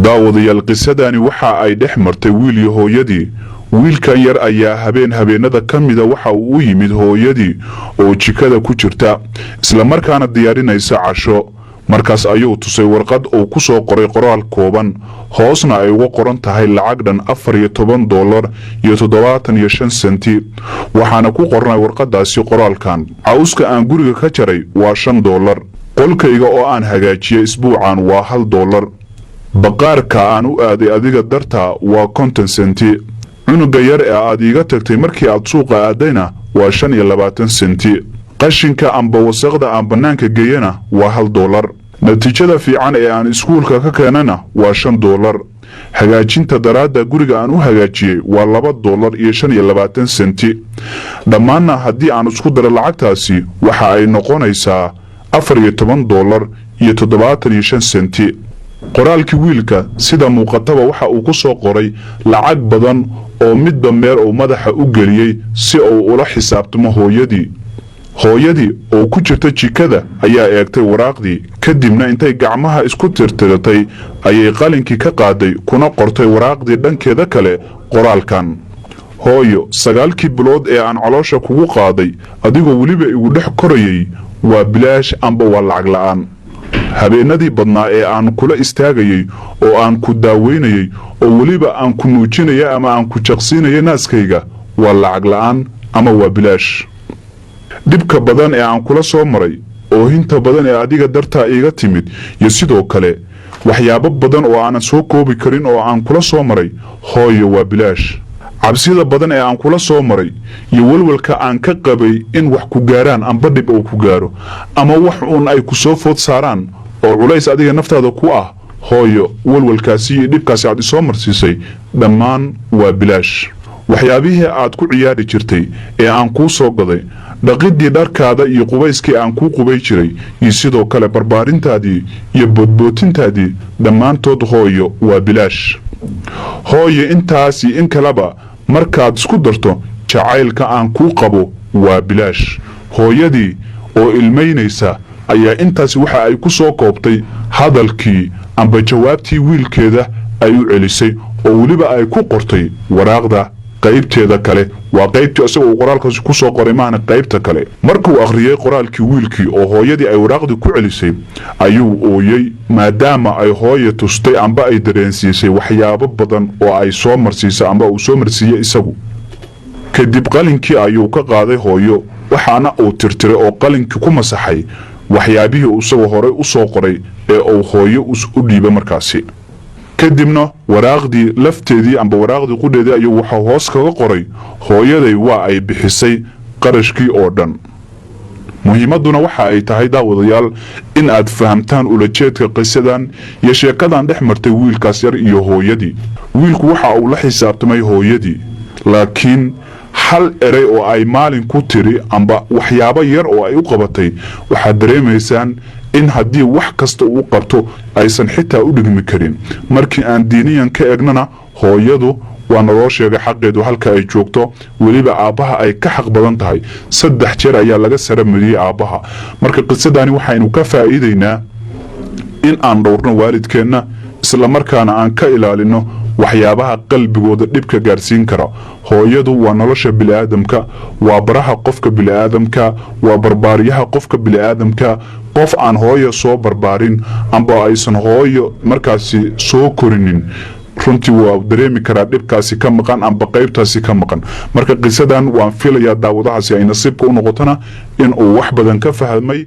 Daawadayaal, qisadani waxa ay dhex martay wiil iyo hooyadii. Wiilkan yar ayaa habeen habeenada ka mida waxa uu u yimid hooyadii oo jikada ku jirta, islamarkaana diyaarinaysa casho. Markaas ayuu tusay warqad uu ku soo qoray qoraal kooban, hoosna ay uga qoran tahay lacag dhan $14.75. Waxaana ku qornay warqadaasi qoraalkan: "Cawska aan guriga ka jaray waa $5. Qolkayga oo aan hagaajiyey isbuucan waa $1. Baqaarka aan u aaday adiga dartaa waa 50 senti. Cunuga yar ee aad iiga tagtay markii aad suuqa aadayna waa 25 senti. Qashinka amba wasaqda aan bannaanka geeyana waa $1. Natiijada fiican ee aan iskuulka ka keenana waa $5. Hagaajinta daraadda guriga aan u hagaajiyey waa $2.25. Dhammaanna haddii aan isku daro lacagtaasi, waxa ay noqonaysaa $14.75." Qoraalkii wiilka sida muuqataba waxa uu ku soo qoray lacag badan oo midba meel uu madaxa u geliyey si uu ula xisaabtamo hooyadii. Hooyadii oo ku jirta jikada ayaa eegtay waraaqdii, kadibna intay gacmaha isku tirtiratay ayay qalinkii ka qaaday, kuna qortay waraaqdii dhankeeda kale qoraalkan: "Hooyo, 9-kii bilood ee aan caloosha kugu qaaday, adigoo weliba igu dhex korayay, waa bilaash amba waa lacag la'aan. Habeenadii badnaa ee aan kula istaagayey oo aan ku daaweynayey oo weliba aan ku nuujinaya ama aan ku jaqsiinaya naaskayga waa lacag la'aan ama waa bilaash. Dhibka badan ee aan kula soo maray, oohinta badan ee adiga dartaa iiga timid, iyo sidoo kale waxyaabo badan oo aanan soo koobi karin oo aan kula soo maray, hooyo, waa bilaash. Cabsida badan ee aan kula soo maray iyo walwalka aan ka qabay in wax ku gaaraan amba dhib uu ku gaaro ama wax uun ay ku soo food saaraan oo culays adiga naftaada ku ah, hooyo, walwalkaasi iyo dhibkaasi aad isoo marsiisay dhammaan waa bilaash. Waxyaabihii aad ku ciyaari jirtay ee aan kuu soo gaday, dhaqiddii dharkaada iyo qubayskii aan kuu qubay jiray, iyo sidoo kale barbaarintaadii iyo boodbootintaadii, dhammaantood, hooyo, waa bilaash. Hooyo, intaas iyo in kaleba markaad isku darto, jacaylka aan kuu qabo waa bilaash." Hooyadii oo ilmaynaysa ayaa intaasi waxa ay ku soo koobtay hadalkii amba jawaabtii wiilkeeda ay u celisay, oo weliba ay ku qortay waraaqda qaybteeda kale. Waa qaybtii isaga uu qoraalkaasi ku soo qoray maahna, qaybta kale. Markuu akhriyey qoraalkii wiilkii oo hooyadii ay waraaqdii ku celisay, ayuu ooyey, maadaama ay hooya tustay amba ay dareensiisay waxyaabo badan oo ay soo marsiisay amba uu soo marsiiyey isagu. Kadib qalinkii ayuu ka qaaday hooyo, waxaana uu tirtiray oo qalinkii ku masaxay waxyaabihii isagoo horey u soo qoray ee uu hooyo u dhiibay markaasi. Kadibna waraaqdii lafteedii amba waraaqdii qudheedii ayuu waxuu hoos kaga qoray: "Hooyaday waa ay bixisay qarashkii oo dhan." Muhiimadduna waxa ay tahay, daawadayaal, in aad fahamtaan ulajeedka qisadan iyo sheekadan dhex martay wiilkaas yar iyo hooyadii. Wiilku waxa uu la xisaabtamay hooyadii, laakiin hal erey oo ay maalin ku tiri amba waxyaabo yar oo ay u qabatay, waxaad dareemaysaan in haddii wax kasta uu qabto aysan xitaa u dhigmi karin. Markii aan diiniyan ka eegnana, hooyadu waa naloo sheegay xaqeedu halka ay joogto, weliba aabbaha ay ka xaq badan tahay. 3 jeer ayaa laga saramariyey aabbaha. Marka qisadani waxaynu ka faa'iidaynaa in aan dhowrno waalidkeenna, islamarkaana aan ka ilaalino waxyaabaha qalbigooda dhibka gaarsiin kara. Hooyadu waa nolosha bini'aadamka, waa baraha qofka bini'aadamka, waa barbaariyaha qofka bini'aadamka. Qof aan hooyo soo barbaarin amba aysan hooyo markaasi soo korinin, runtii waa dareemi karaa dhibkaasi ka maqan amba qaybtaasi ka maqan. Marka qisadan waan filayaa daawadahaasi ay nasiibka u noqotona in uu wax badan ka fahmay.